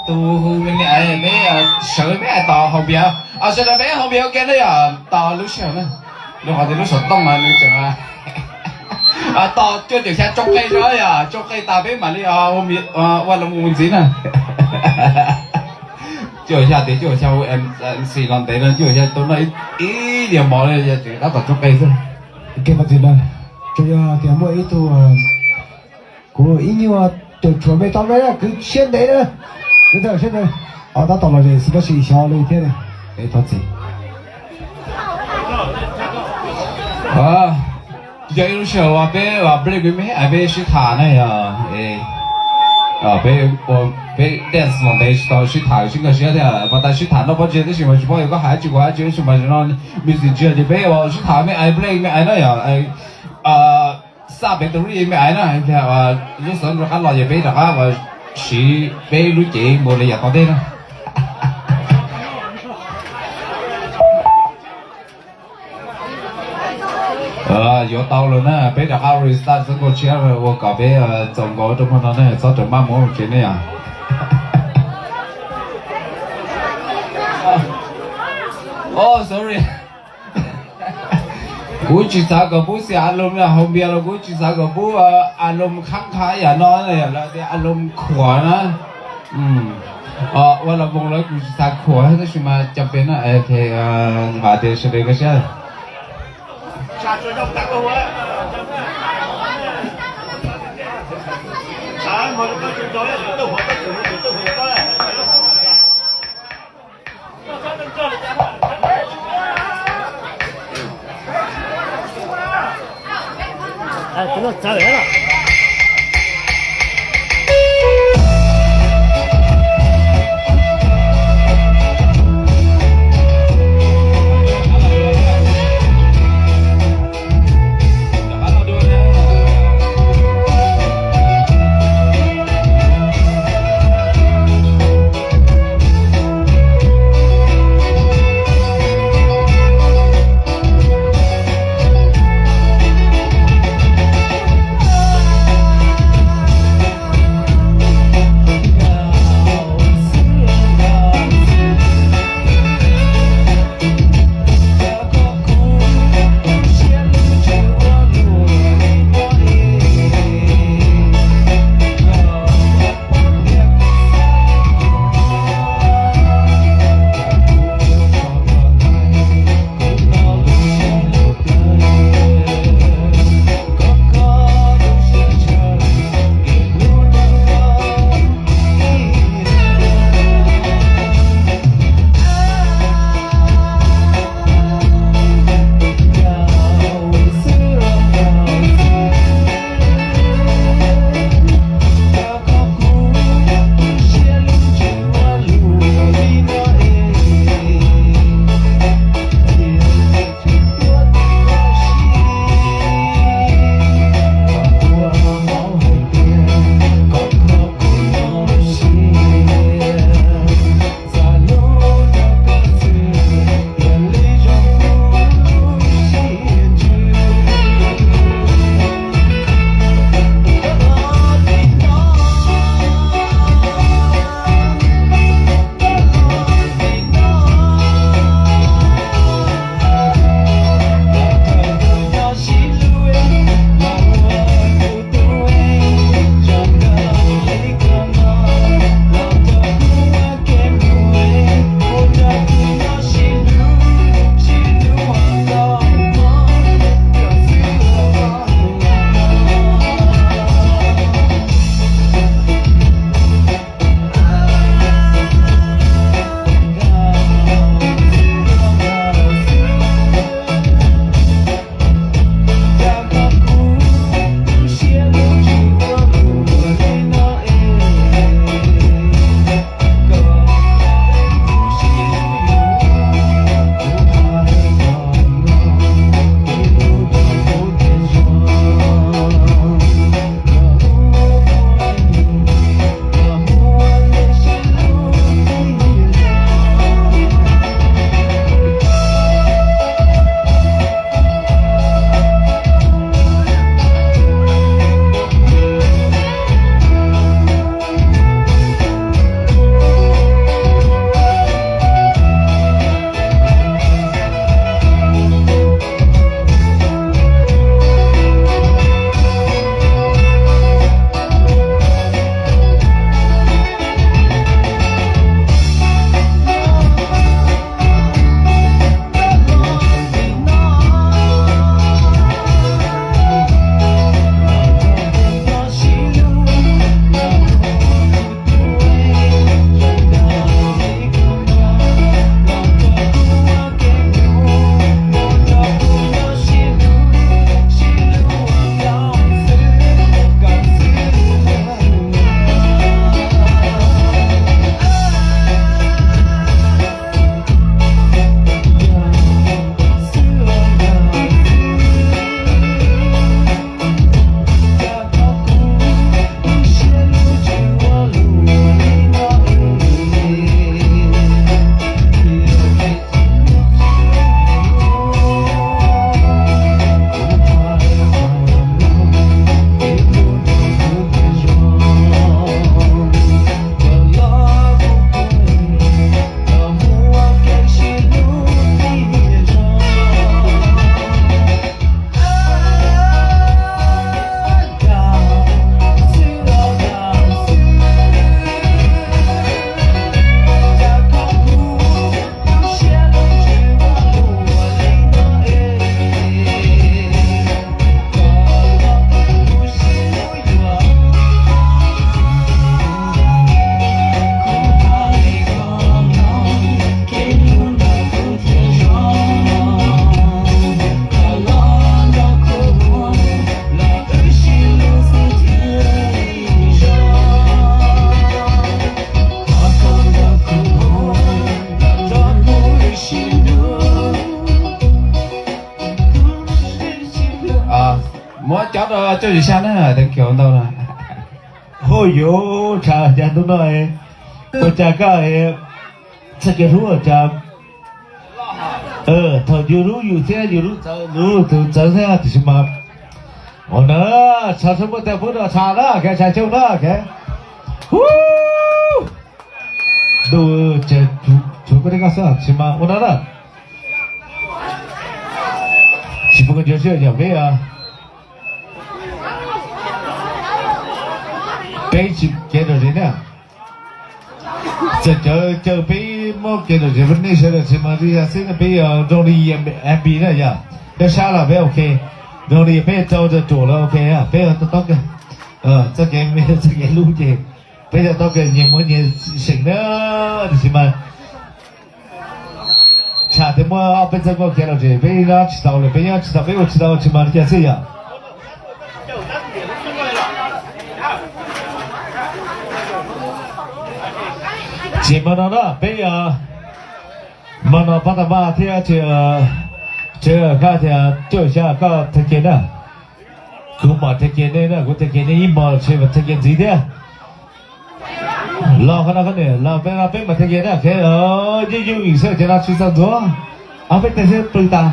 Tus me niam, peb sawv peb hais tos haus npias, sawv daws peb haus npias ua ke na yom, tos lub sij hawm na. Rau qhov tias lub xov tooj mas nws tseem tos cuaj caum xya tsoo qe zog yom, tsoo qe tas peb mam li ua los mus ntxiv na. Cuaj caum xya tias cuaj caum xya MC los ntev no, cuaj caum xya tau noj ib diav mov li, tseem tab tom tsoo qe xwb. Tsuas yog tias muaj ib tug, kuv ib nyuag cuam tshuam me tau me na, kwv siab ntev na, kwv tau siab ntev, tab tom los ze xwb tab sis xyov li thiab. Thov txim. Yog ib lub sij hawm uas peb ua break me me, peb sib tham na yom, peb dance los ntev tsis tau sib tham, sib nkag siab thiab, pas tas sib tham noj pob ntseg tab sis mas tsis paub yog koj hais dab tsi kuv hais dab tsi tab sis mas no music ntsia ces peb ua sib tham me ais break me ais na yom, xaj battery me ais na, lub xov rov qab los ces peb rov qab ua siv peb lub cev mus li yav tom ntej na. Yuav tau lawm na, peb rov qab restart xwb, nkaus tshiab ua kom peb txaus nkaus rau hmo no ne, txhob rawm maj mus tsev ne yom. Oh, sorry. Kuv tsis xav kom pub xia a lom na, haus npias los kuv tsis xav kom pub a lom khab khab yam no, lawv tias a lom khuam na. Ua los voos lawv kuv tsis xav khuam tab sis mas cov pem no, vam tias sawv daws nkag siab. Coj yus sab na, deev kiag ntau no. Huj yuv, tshav cas ntu no, ua cas koj txoj kev hlub cas thaum yus hlub yus thiab yus hlub tus txawv thiab tiam sis mas ua no, tshav sab muaj tej pub rau tshav na, kev tshav caug na, kev ntuj, tshuav koj thiab koj xwb tiam sis mas ua no na. Tsis pub koj ntsia sij hawm yog peb, peb tsis kev lom zem na. Txawm cov caw peb muab kev lom zem rau nej sawv daws tiam sis mas li yog xwb peb yog zoo li M B na yom, cov sab los peb ok, zoo li peb rau rau ruam los ok, peb to taub kawg txoj kev me txoj kev hlub ces peb to taub kawg nyias muaj nyias seem na, tiam sis mas tshav twb muab ob peb txoj nkauj kev lom zem peb nyob tsis tau lawm, peb nyob tsis tau, peb ua tsis tau tsis mas li cas xwb yom. Ces hmo no na peb, hmo no pab tas maj thiab, tsev koj tias cuaj xya koj thaj kiag na. Kuv mam thaj kiag nej na, kuv thaj kiag nej ib hmos los tsev mas thaj kiag ntxiv thiab. Los qhov no qhov niam los peb, peb mam thaj kiag na, yeej yooj yim xwb ces los tsis txog ntxuav, ob peb teg xwb pw tas.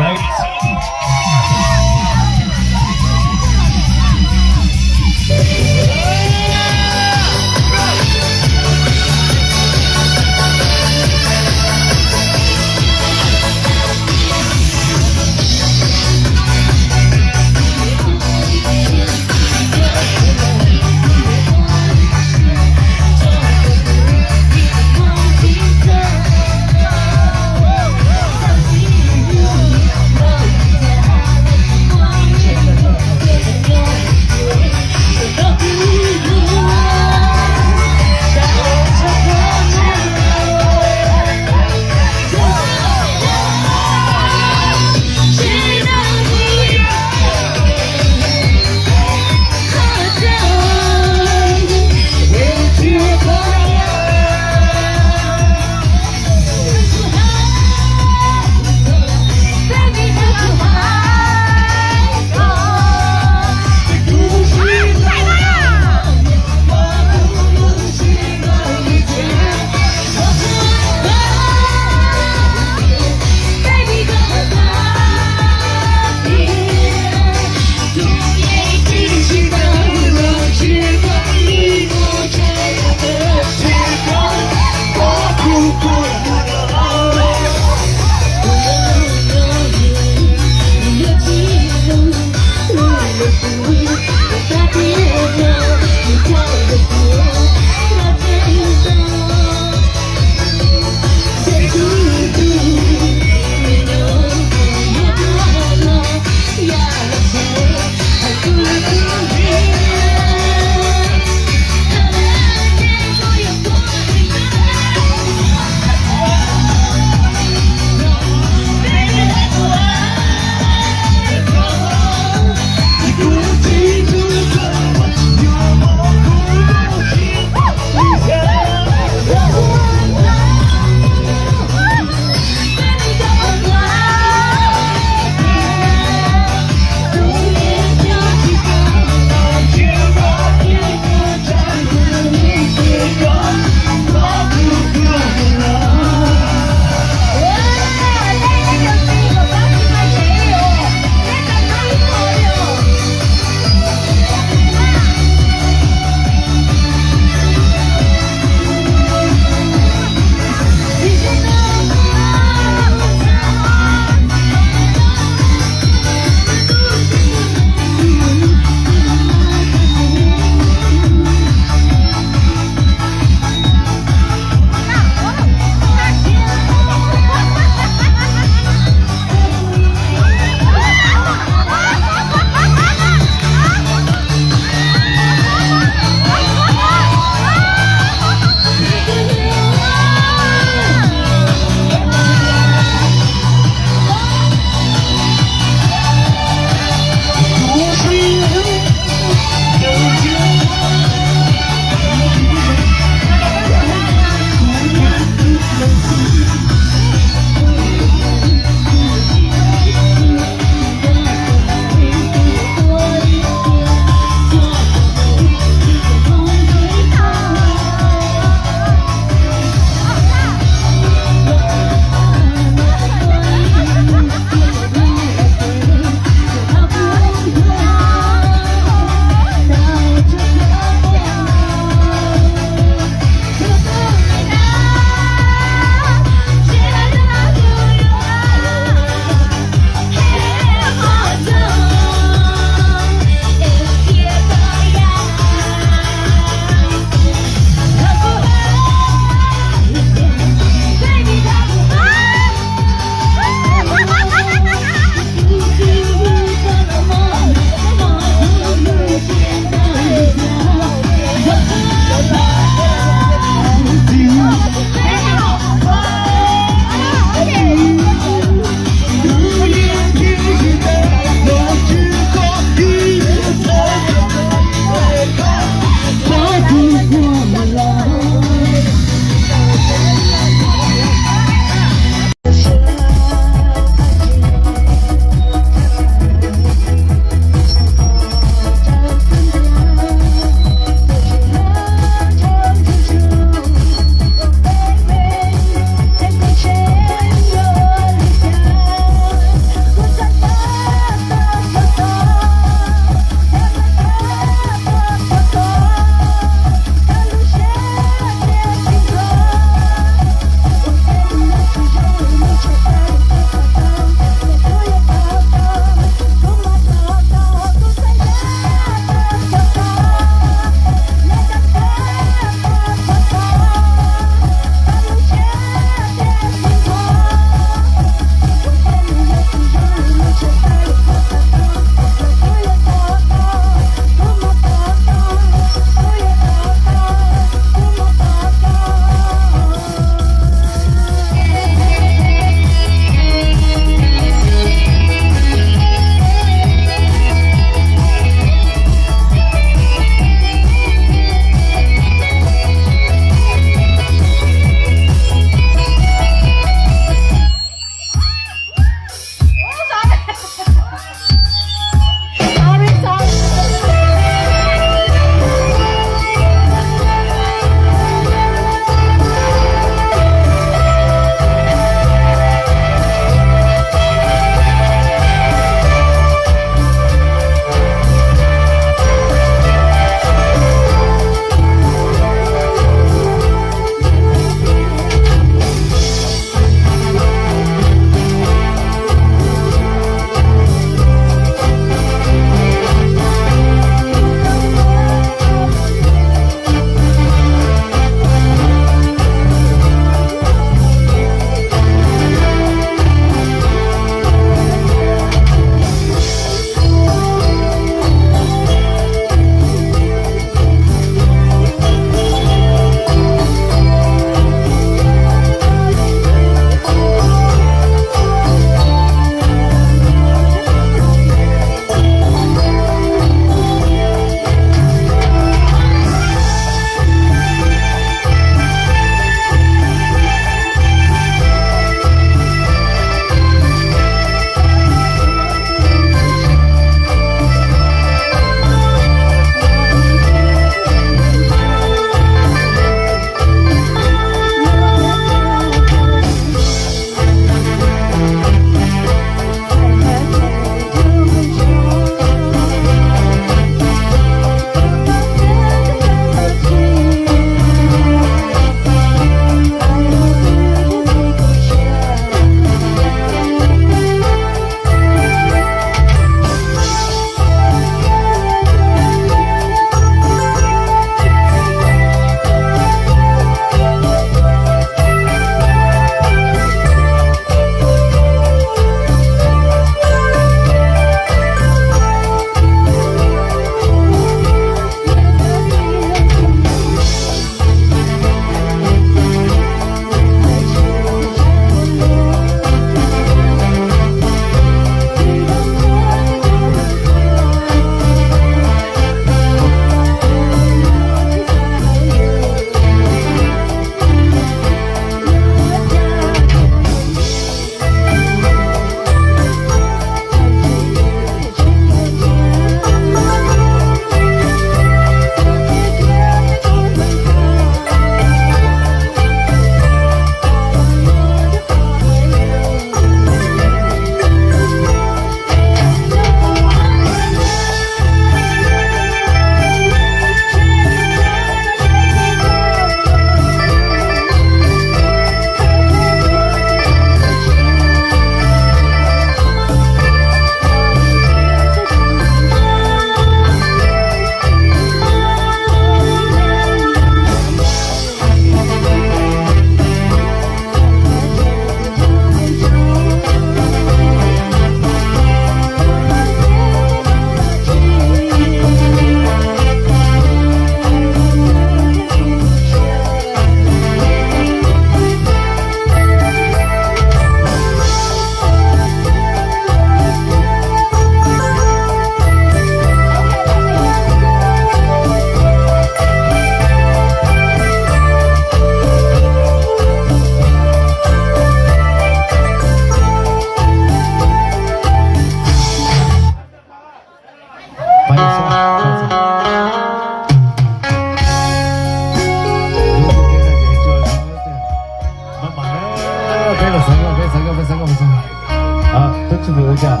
Ua cas?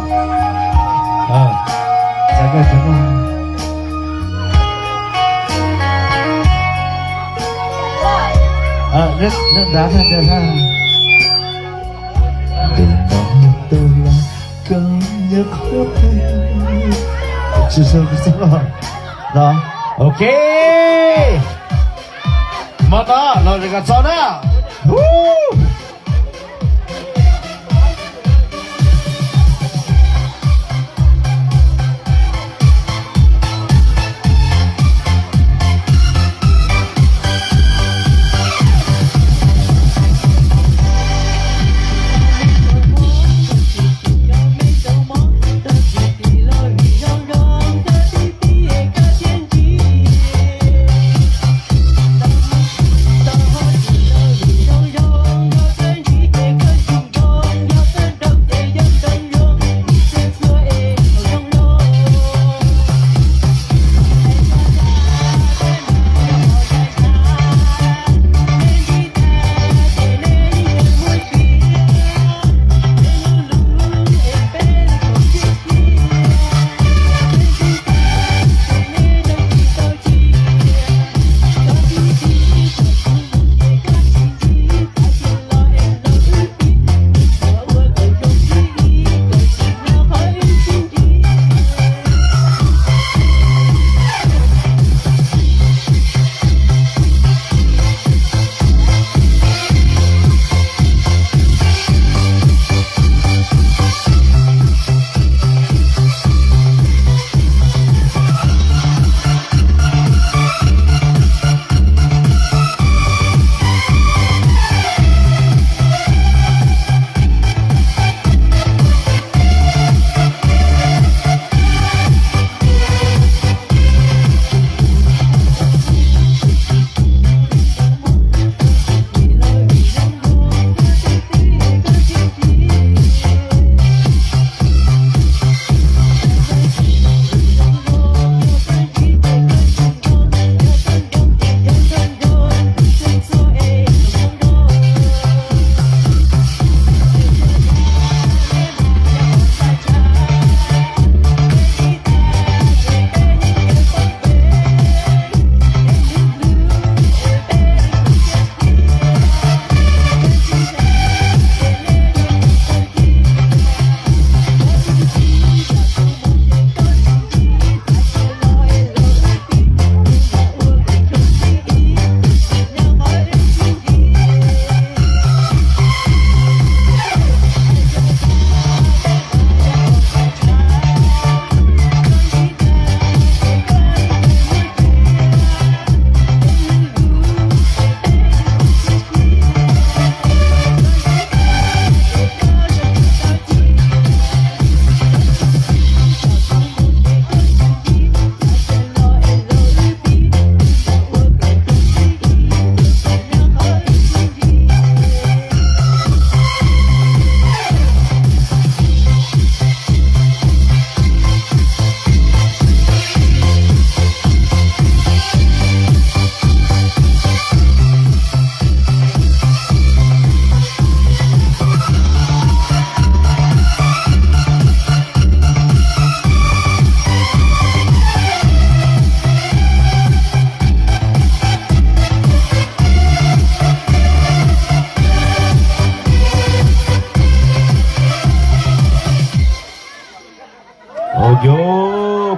Ua cas? Neb nrad tag nrho. Tsis, no, ok. Hmo no los ze kom txog na. Ua,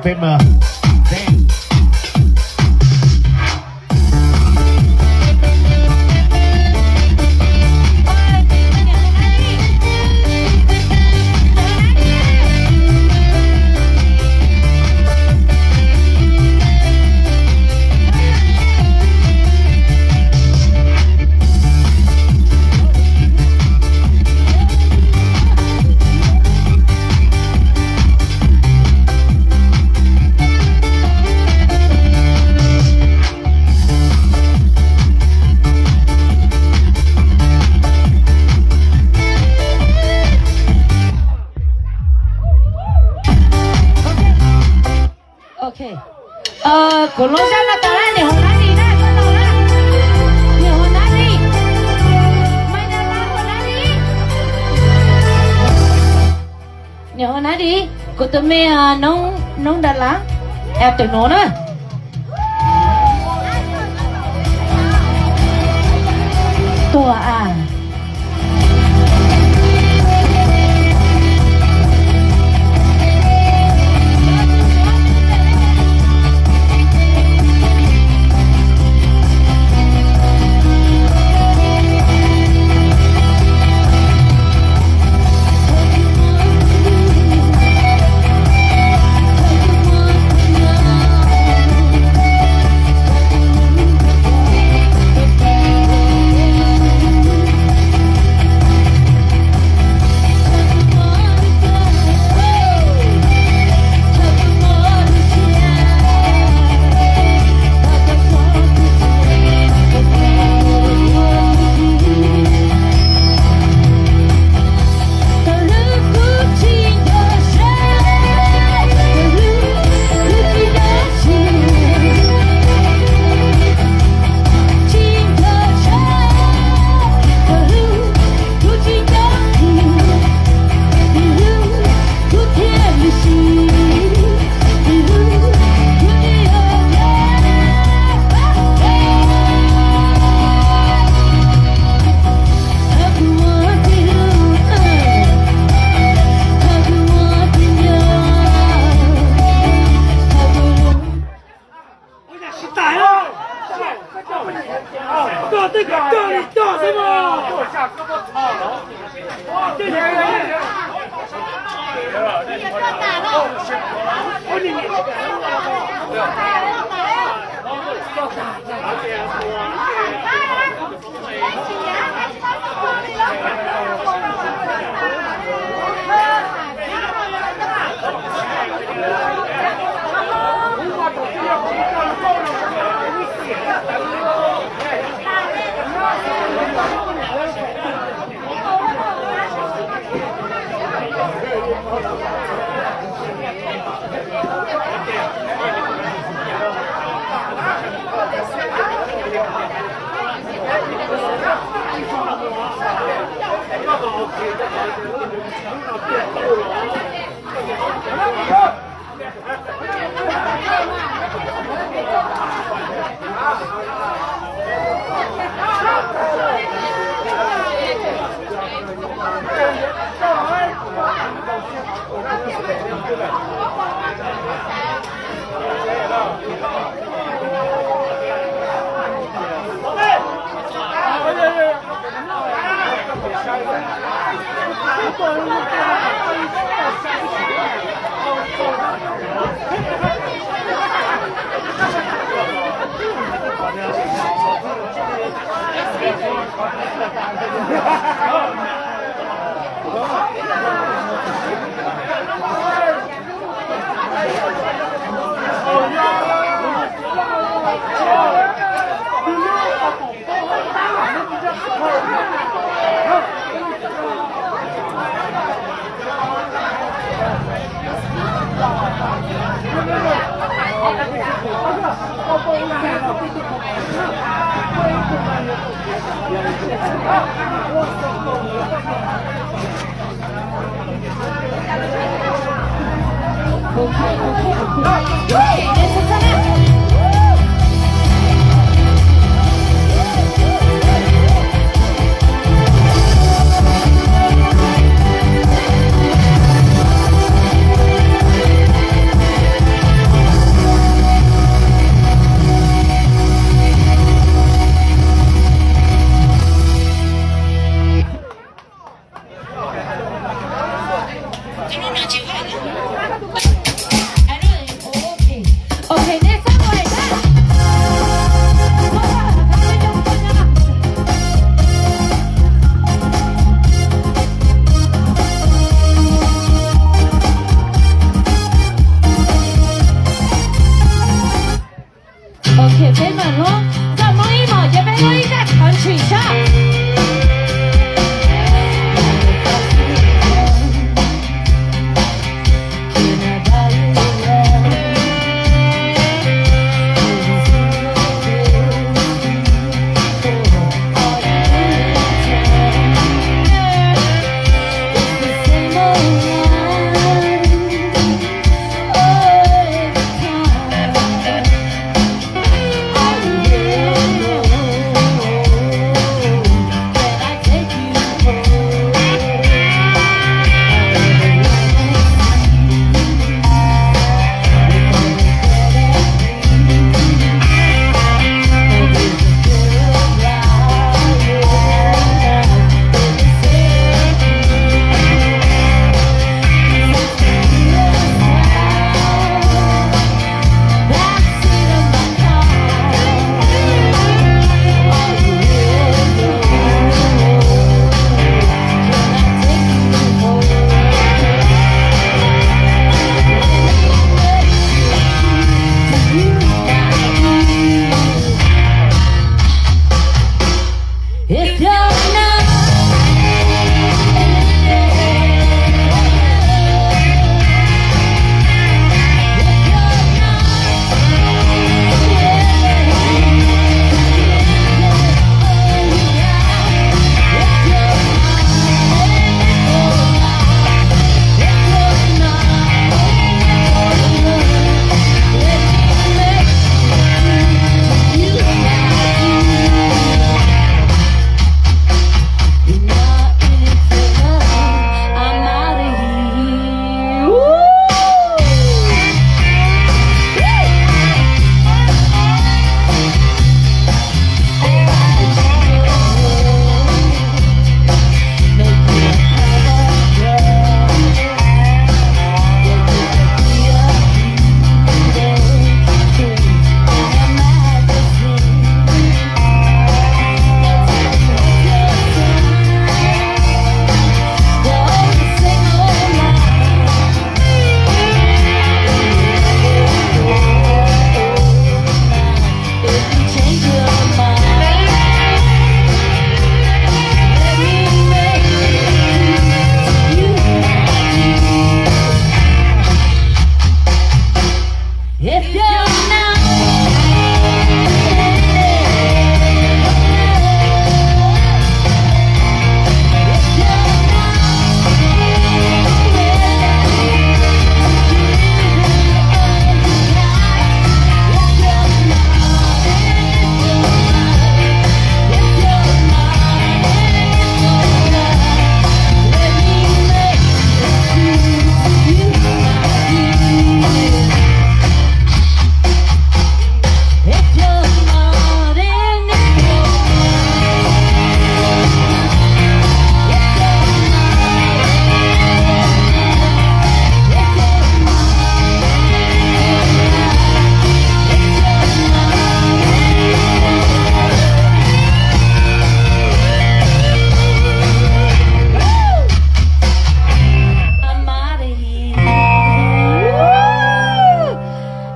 peb mas. Ok. Kuv lub zaj no tau na, niam hauv dab li na, koj tau na. Niam hauv dab li. Mai na la hauv dab li. Kuv tus me noob Nra Lav, a, tus no na. Tuag a.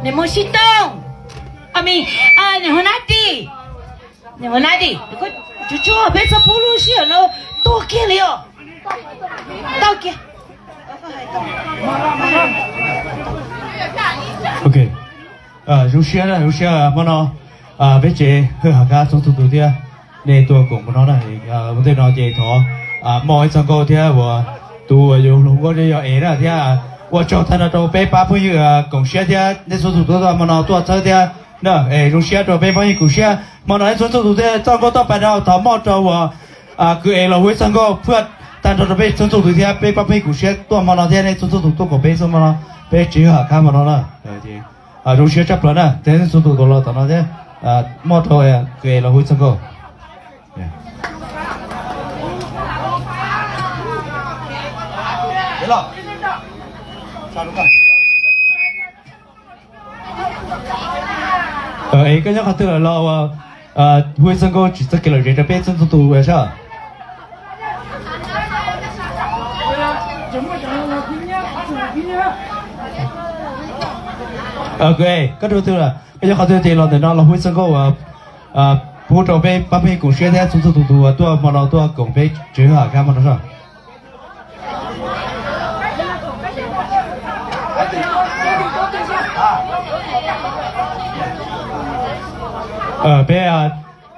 Nws muaj sib tooj. Niam Huv Nab Tis, niam Huv Nab Tis, tsuag tsuag peb txhob pub lub sij hawm no tuag kiag li os. Tau kiag. Ok, zoo siab na, zoo siab hmo no peb tsev Hwj Ham Khab txhua txhua tus thiab nej tuaj koom mus no na. Ua ntej no ces thov moj ib txoj nkauj thiab uas tus uas yus hluas nkauj yog Es na thiab ua tsaug tag nrho rau peb pab phooj ywg koom siab thiab nej txhua txhua tus tuaj hmo no tuaj txhawb thiab na. Es zoo siab rau peb phooj ywg koom siab hmo no nej txhua txhua tus thiab txoj nkauj toj pas no thov moj rau uas kwv Es los hu ib txoj nkauj phaj tag nrho rau peb txhua txhua tus thiab peb pab phooj ywg koom siab tuaj hmo no thiab nej txhua txhua tus tuaj koom peb txhua hmo no, peb tsev Hwj Ham Khab hmo no na. Zoo siab tshaj plaws na, thiab nej txhua tus tuaj los tom no thiab moj rau kwv Es los hu ib txoj nkauj. Es koj nyob qhov twg lawm los hu ib txoj nkauj tsim txoj kev lom zem rau peb txhua txhua tus soj. Kwv Es, koj nyob qhov twg lawm, koj nyob qhov twg ces los ntawm no los hu ib txoj nkauj uas pub rau peb pab phooj ywg koom siab thiab txhua txhua tus tus uas tuaj hmo no tuaj koom peb tsev Hwj Ham Khab hmo no soj. Peb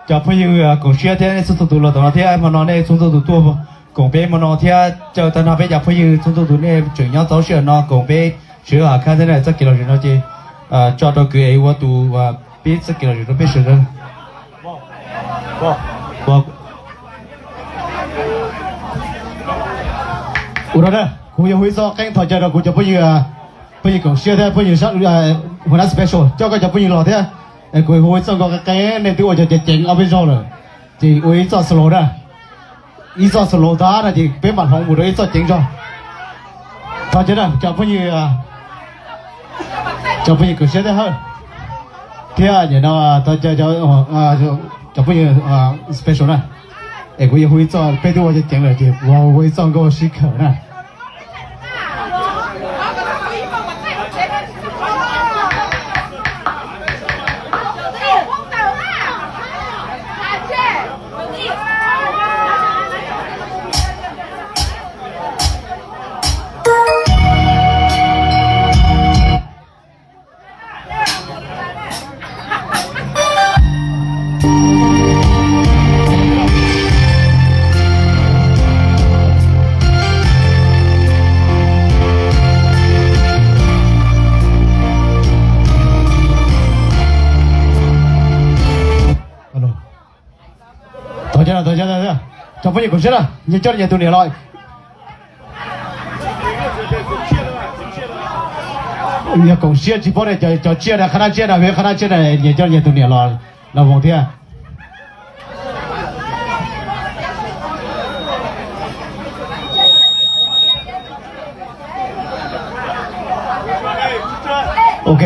cov phooj ywg koom siab thiab nej txhua txhua tus los tom no thiab hmo no nej txhua txhua tus tuaj koom peb hmo no thiab caw tag nrho peb cov phooj ywg txhua txhua tus nej tseem nyob txaus sij hawm no koom peb tsev Hwj Ham Khab thiab na. Txoj kev lom zem no ces tso rau kwv Es ua tus pib txoj kev lom zem rau peb sawv daws. Ua no na, kuv yuav hu ib txoj qeeb thov caw rau kuv cov phooj ywg, phooj ywg koom siab thiab phooj ywg sab, hu na special coj koj cov phooj ywg los thiab. Kuv hu ib txoj nkauj qeeb qeeb, nej twb ua cov ceev ceev ob peb zaug lawm, ces ua ib txoj slow na, ib txoj slow tag no ces peb mam hloov mus rau ib txoj ceev zog. Thov caw na cov phooj ywg, cov phooj ywg koom siab thiab hawb, thiab nim no thov caw cov phooj ywg special na. Es kuv yuav hu ib txoj, peb twb ua cov ceev lawm ces kuv hu ib txoj nkauj sib khawm na. Cov phooj ywg koom siab na, nyias coj nyias tus niam los. Yog koom siab tsis paub cov tsiaj na, qhab nab tsiaj na, nyias coj nyias tus niam los, los voos thiab. Ok.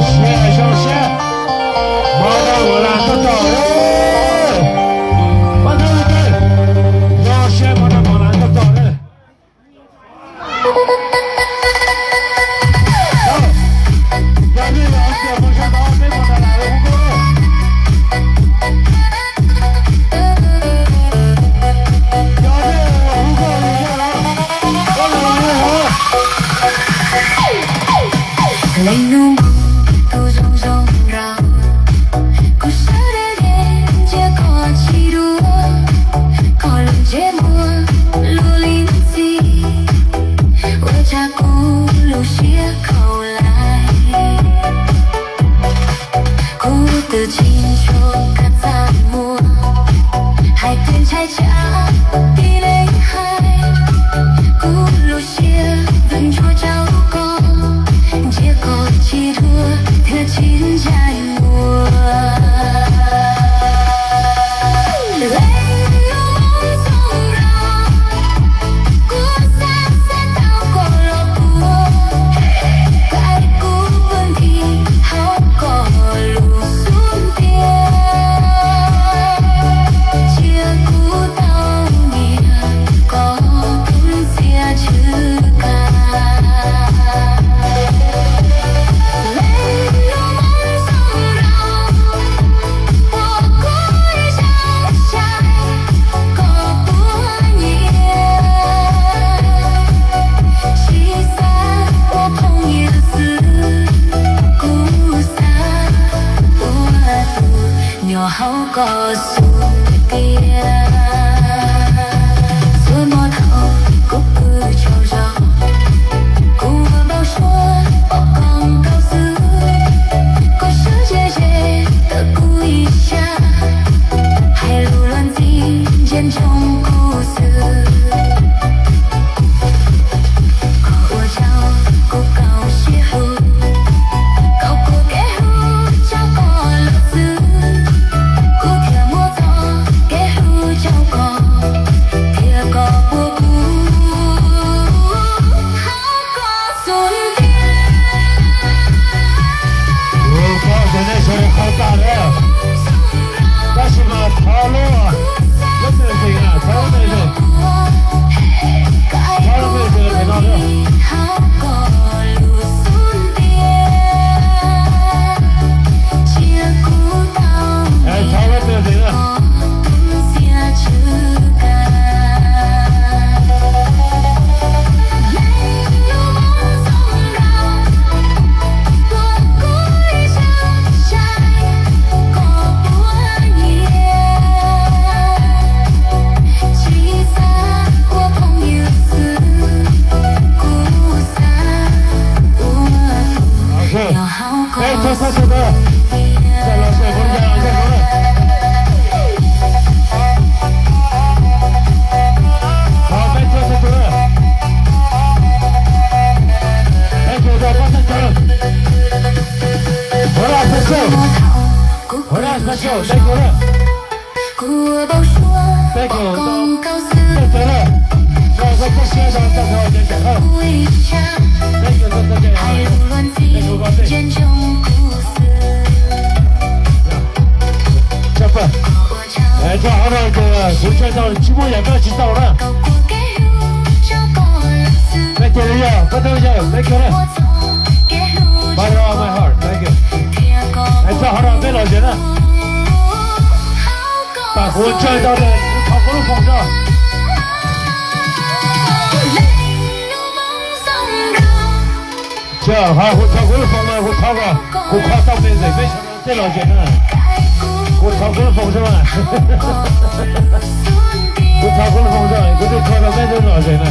Zoo siab, zoo siab. Hmo no Mos Las tuaj txog lawm. Pab thawj ua ke. Zoo siab, hmo no Mos Las tuaj txog lawm. Yog nej yog hais tias mus sab tod peb mus Dalas hu nkauj. Yog nej hu nkauj li no los, koj los li hov. Leej nus tus zoo zoo nraug, kuv sawv daws ntsia koj tsis dua, koj lub ntsej muag luag li ntxhi, ua rau kuv lub siab khaus lais. Kuv twb tsis ntshua koj txaj muag, hais tias ntshai tsam tib leeg hais, kuv lub siab twb ntshua rau koj, ntsia koj tsis dua thiab tsis ntshai muag. Leej nus zoo zoo nraug, kuv xav xav tau koj los puag, koj kuv pw nti hauv koj lub xub ntiag, cia kuv tau nyiam koj tus ntxhiab tshwj kav. Leej nus zoo zoo nraug, ua kuv ib zaug saib koj puas nyiam, tsis xav ua phooj ywg xwb, kuv xav ua tus nyob hauv koj xub ntiag. Txhua hmo thaum kuv pw tsaug zog, kuv ua npau suav pom koj nkaus xwb, koj sawv ze ze ntawm kuv ib sab, hais lus luag ntxhi ntsia ntsoov kuv xwb. Koj ua rau kuv khaus siab hlub, koj ua kev hlub rau koj lawm xwb, kuv thiaj muab txoj kev hlub rau koj, thiab koj puas kuv hauv koj xub ntiag. Kuv paub tias nej sawv daws qhov tag lawm, tab sis mas thov lub, lub music na, thov lub music, thov lub music pem no lawm. Thov lub music na. Ok. Peb txhua txhua tus na. Txawm los txawm mus li cas los nyob no na. Thov peb txhua txhua tus na. Peb txhua tus pab thawj cov. Hurrah special. Hurrah special, thank you na. Thank you. Thank you na. Thank you, thank you. Thank you, thank you. Thank you, thank you. Thank you. Txog qhov no ces kuv tsaig tau tsis muaj yam koj tsis tau na. Peb cia li yog pab thawj yawg, thank you na. Bottom of my heart, thank you. Txog qhov no peb los tsev na. Tam kuv tsaig tau tias kuv thov koj lub foos tso. Yog ho kuv thov kuv lub foos mas kuv thov kom kuv kho tau me ntxim peb sawv daws thiaj lom zem na. Kuv thov kuv lub foos xwb mas. Kuv thov kuv lub foos xwb kuv thiaj kho tau peb thiaj lom zem na.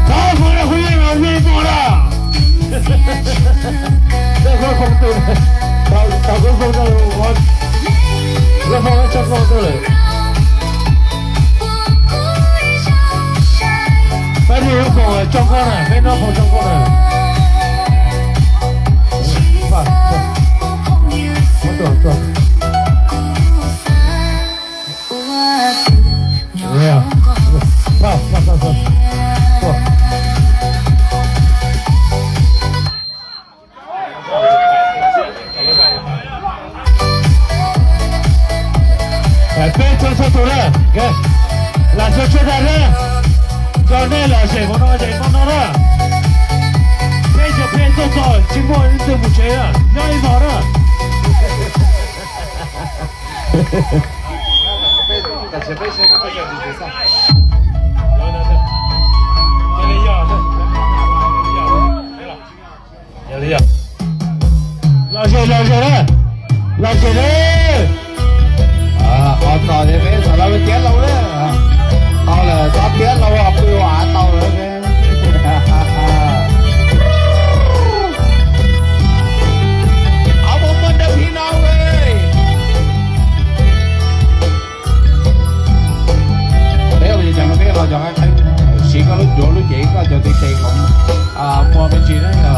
Thov foos rau kuv yeej los yeej mus na. Thov kuv lub foos rau, thov kuv lub foos rau, lub foos tso nkauj tuaj lawm. Peb niaj lub foos tso nkauj na, peb noj foos tso nkauj na. Peb txhua txhua tus na, lam txhua txhua dag na, cov nej lom zem hauv no ces no no na. Peb cov peb tuaj txog tsis muaj leej twg mus tsev na, nyob ib vog na. Lom zem, lom zem na, lom zem na. Qhov txos ces peb xav lawv tiab lauj na. Tau lawm, txhob tiab lauj, pw ua av tau lawm. Av muaj muaj dawb phib no. Peb ua li cas no peb los cov qab qeeb, siv koj lub cuav lub cev koj cov tiv tes kom muaj me ntsis na.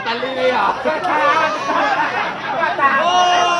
Tas li os.